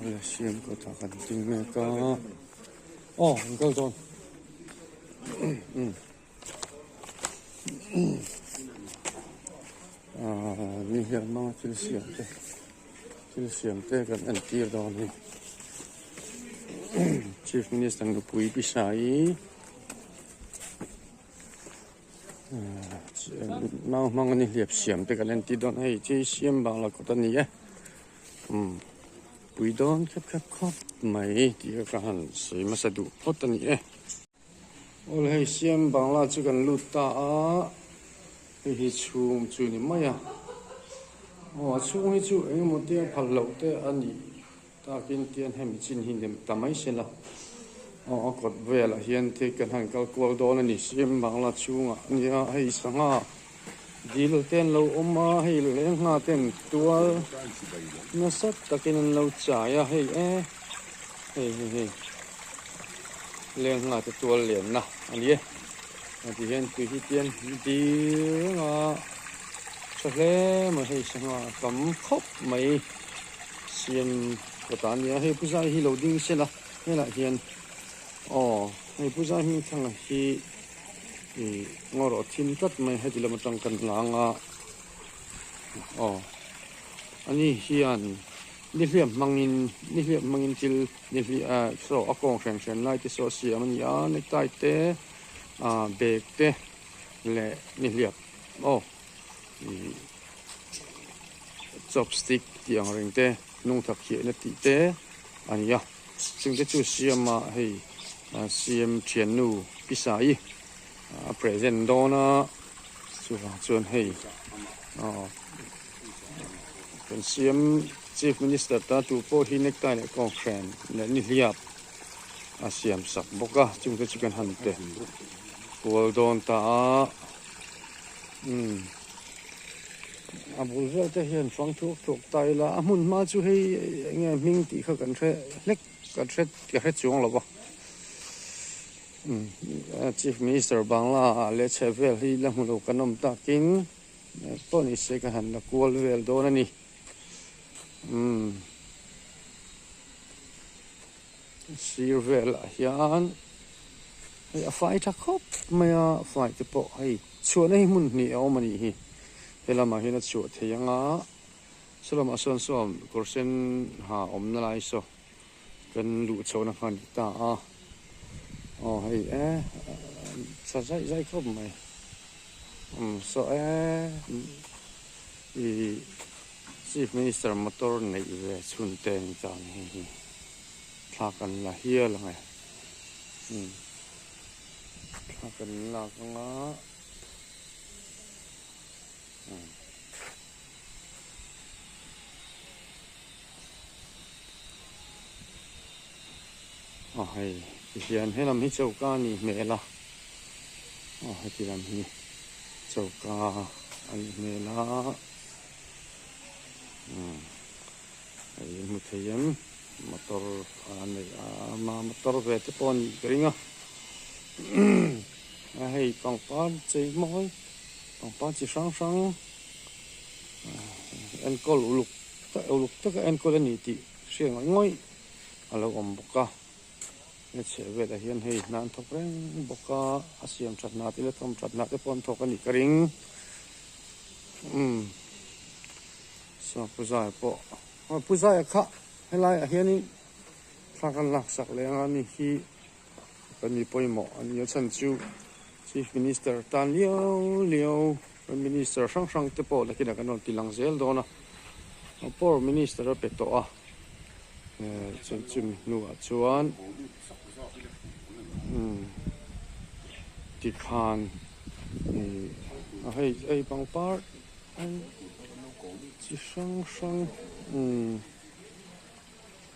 Awle siam kawt ah kan ding mek a aw an kal dawn aaa ni hian hmanga thil siam te thil siam te kan entir dawn a ni chief minister nupui pi saii. Nau hmang ani hliap siam te kan entir dawn a hei chi siam bangla kawt a ni e umm pui dawn khep khep khawp mai tih kha ka han sawi hmasa duh phawt a ni e. Awle hei siam bangla chu kan lut ta a hei hi chhung chu ni mai a aw a chhung hi chu eng emaw te a phal loh te a nih Takin tian hemi chin hi nem ta mai se la, aw a kawt velah hian te kan han kal kual dawn a ni. Siam Bangla chhungah a nia, hei sangha dil te an lo awm a, hei lengha te an tual nasa takin an lo chai a, hei e hei hei hei lengha te tual lenna a ni e. Ti hian tui hi tian dil reng a, tha hle mai hei sangha a tam khawp mai. Siam kawt ah ania hei puzai hi lo ding sela helaiah hian aw hei puzai hming thlang hi ih ngaw rawh thim tlat mai heti lam atang kan lang a aw ani hian nihliap hmangin nihliap hmangin thil nihliap ah saw a kawng hren hren lai te saw a siam a ni a necktie te ah bag te leh nihliap aw ih. Chopstick tih ang reng te hnung thak hiahna tih te a ni a chung te chu siam a hei siam thiannu pisa-i a present dawn a chuvang chuan hei aw kan siam chief minister ta tu pawh hi necktie leh kawnghren leh nihliap a siam sak bawk a chung te chu kan han pe kual dawn ta a umm. A bul vel te hian fang thuak thuak ta ila a hmun hma chu hei eng nge hming tih kha kan hre hlek kan hre ka hre chuang lo va umm chief minister bangla ah leh chheh vel hi la hmu lo kan awm takin pawh ni se ka han la kual vel dawn a ni umm sir velah hian hei a fai tha khawp mai a fai te pawh hei. Chhuahna hi hmun hnih a awm a nih hi. He lamah hian a chhuah thei ang a, saw lamah sawn sawn kawr sen ha awmna lai saw kan luh chhohna kha a ni ta a. Aw hei e tha zaih zaih khawp mai. Umm saw e ih Chief Minister motor neih ve chhun te a ni ta a ni hei hi. Thla kan la hial ang e. Umm. Thla kan lak ang a aw hei tihian helam hi choka a nih hmel a aw heti lam hi choka a nih hmel a umm hei hmu thei em. Motor a nei a ama motor ve te pawh a nih ka ring a a hei pangpar chei mawi pangpar chi hrang hrang enkawl uluk tak uluk taka enkawl a ni tih hriat ngawih ngawih a lo awm bawk a he chheh velah hian hei hna an thawk reng bawk a a siam that hna te leh thawm that hna te pawh an thawk a nih ka ring umm saw puzaia pawh. Aw pu Zaia kha helaiah hianin thla kan laksak leh anga ni hi kan mi pawimawh a ni a chhan chu Chief Minister tan liau liau Prime Minister hrang hrang te pawh nakinah kan rawn ti lang zel dawn a Power Minister a pe tawh a eh chumi hnuah chuan umm tikhan ih hei hei pangpar. Chi hrang hrang umm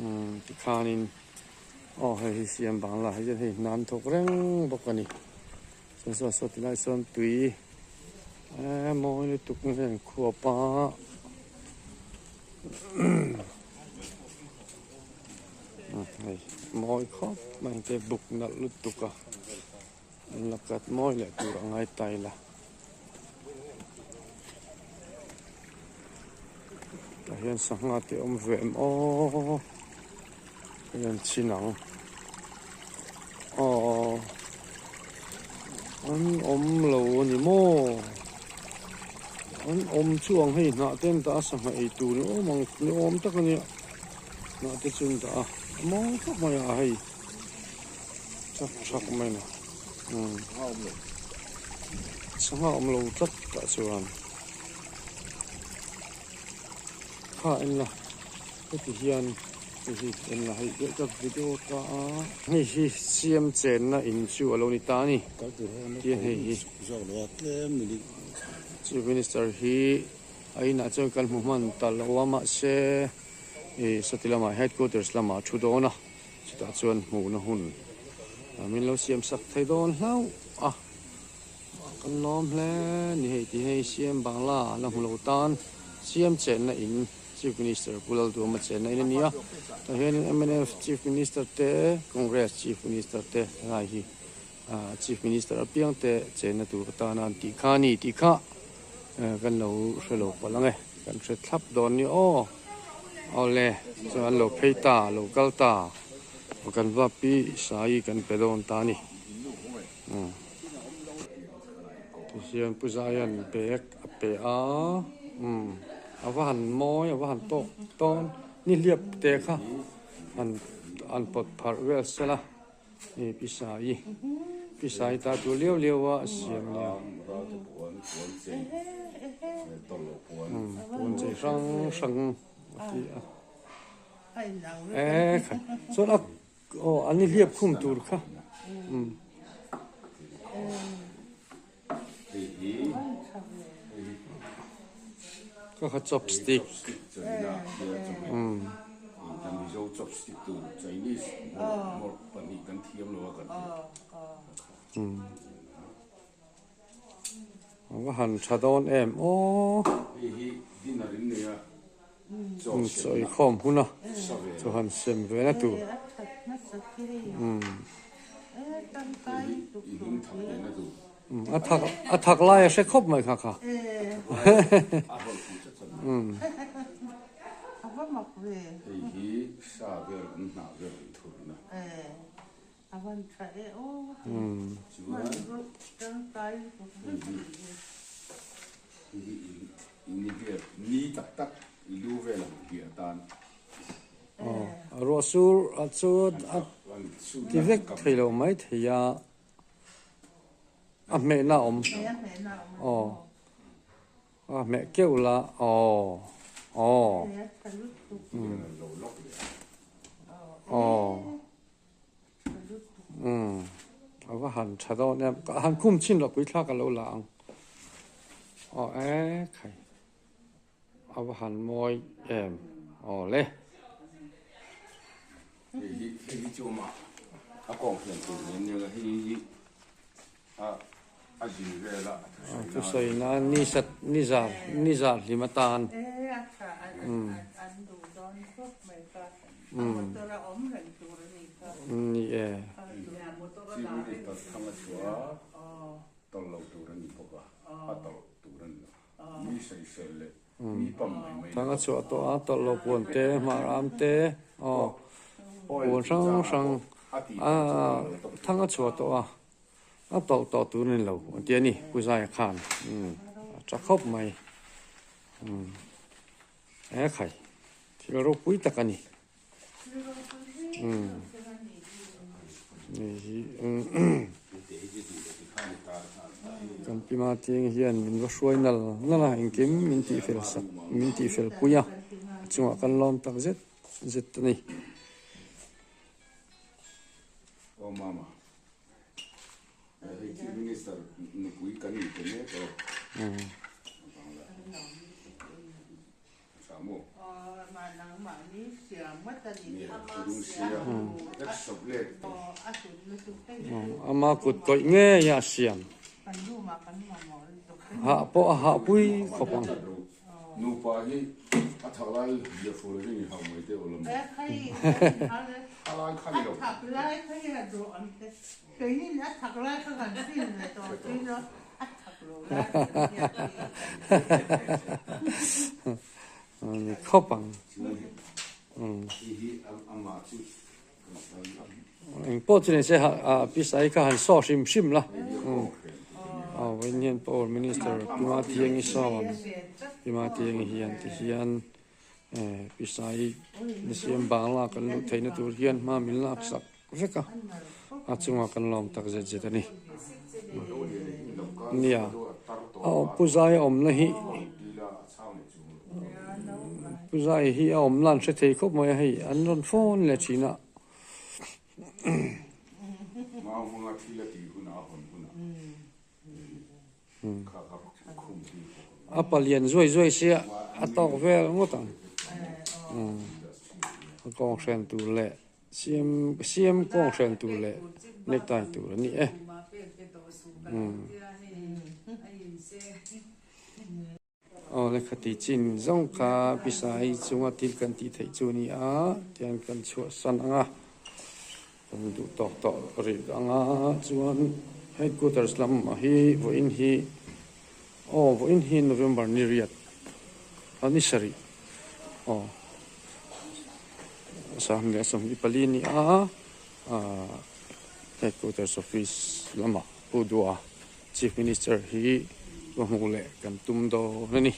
umm tikhanin aw hei hi siam bangla ah hian hei hna an thawk reng bawk a ni chuan saw saw tilai sawn tui eee mawi lutuk nge an khuap a hei mawi khawp mai te buk nalh lutuk a. An la cut mawi leh tur a ngai ta ila. Tah hian sangha te awm ve em aw. Kan chhin ang. Aw an awm lo a ni maw? An awm chu ang hei hnah te an dah a sangha ei tur ni awm ang ni awm tak a nia. Hnah te chu an dah a a mawi khawp mai a hei chak chak mai a ni. Umm sangha awm lo tlat tah chuan kha en la. Heti hian hei hi en la hei deuh tak video ta a. Hei hi siam chenna in chu a lo ni ta a ni. Tihian hei hi Chief Minister hi a inah chuan kan hmu hman ta lo a mahse ih sawti lamah headquarters lamah a thu dawn a chutah chuan hmuhna hun min lo siam sak thei dawn hlauh a kan lawm hle a ni hei ti hei siam bangla la hmu lo tan siam chenna in. Chief Minister Pu Lalduhawma chenna in a ni a, tah hianin mnf Chief Minister te, Congress Chief Minister te helai hi Chief Minister apiang te chenna tur atana an tih kha a ni tih kha kan lo hre lo palh ang e, kan hre thlap dawn ni aw. Awle chuan an lo phei ta, lo kal ta, kan va pi sai kan pe dawn ta a ni. Tihian Pu Zaia'n bag a pe a, umm a va han mawi a va han tawk tawn ni hliap te kha han an pawt pharh vel sela hei Pi Saii Pi Saii ta tur liau liau a siam nia umm puan chei hrang hrang a ti a e khai chuan a Aw an i hliap khum tur kha umm. Ka kha chopstick umm. A va han tha dawn em aw. Chaw inkhawm hun a chaw han sem ve na tur. A thak a thak lai a hre khawp mai kha kha. A van tha e aw. Hmanraw tangkai lutuk vek a nih hi. Hei hi in i vel ni tak tak i lu vel ang piah atan. Aw a ruah sur a chu a ti vek thei lo mai thei a, a hmehna a awm. Aw a hmeh keuh la aw aw. Aw. Umm a va han tha dawn em ka han khum chhin loh pui thlak a lo la ang aw e khai a va han mawi em aw le. Hei hi hei hi chu awm a a kawng hian tur nen nia hei hi a a zin vel a a thusawi nan ni sat ni zar ni zar hlim atan. E a tha an duh dawn khawp mai ka a motor a awm reng tur a ni kha. Ni e. Chief Minister thang a chhuah a tawlh loh tur a ni bawk a a tawlh tur a ni lo mi sawisel leh mi pam mai mai Thang a chhuah tawh a tawlh loh puan te hmar-am te aw puan hrang hrang a thang a chhuah tawh a. A tawlh tawh tur a ni lo a ti a ni Pu Zaia khan umm a tha khawp mai umm he khai thil ropui tak a ni umm hei hi umm kan pi ma teng hian min va hruai nal nal a engkim min tih fel sak min tih fel pui a a chungah kan lawm tak zet zet a ni. Aw mama. Hei Chief Minister nupui kan in pe mek aw. Tha maw? Ama kut kawih ngei a siam. Hah pawh a hah pui khawp ang. Nupa hi a thak lai zia fur hi ni hauh mai te aw lam. A lai kha ni lo. A thak lai kha hi a duh ang te. Keinin a thak lai kha kan feel ve tawh thin a, a thak lo lai kan hriat hi. Ni khawp ang. Hi hi amah chu. Eng pawh chu ni se pi sai kha han saw hrim hrim la. Vawiin hian Power Minister Pi Mathiangi sawn Pi Mathiangi hian ti hian pi sai ni siam bangla kan luh theihna tur hian hma min lak sak vek a, a chungah kan lawm tak zet zet a ni. Nia, a pu zai awmna hi Pu Zai hi a awm lan hre thei khawp mai a hei an rawn phone leh thin a. A palian zuai zuai sia a tawk vel ngawt ang. A kawng hren tur leh siam siam kawng hren tur leh necktie tur a ni e. Aw lehkha tih chin zawng kha pisai chunga thil kan tih theih chu a ni a, tiang kan chhuahsan ang a, kan duh tawk tawh rih ang a, chuan headquarters lamah hi vawiin hi aw vawiin hi November ni riat a ni sarih aw 2024 a ni a, ah headquarters office lamah Pu Dua. Chief Minister hi va hmuh leh kan tum dawn a ni.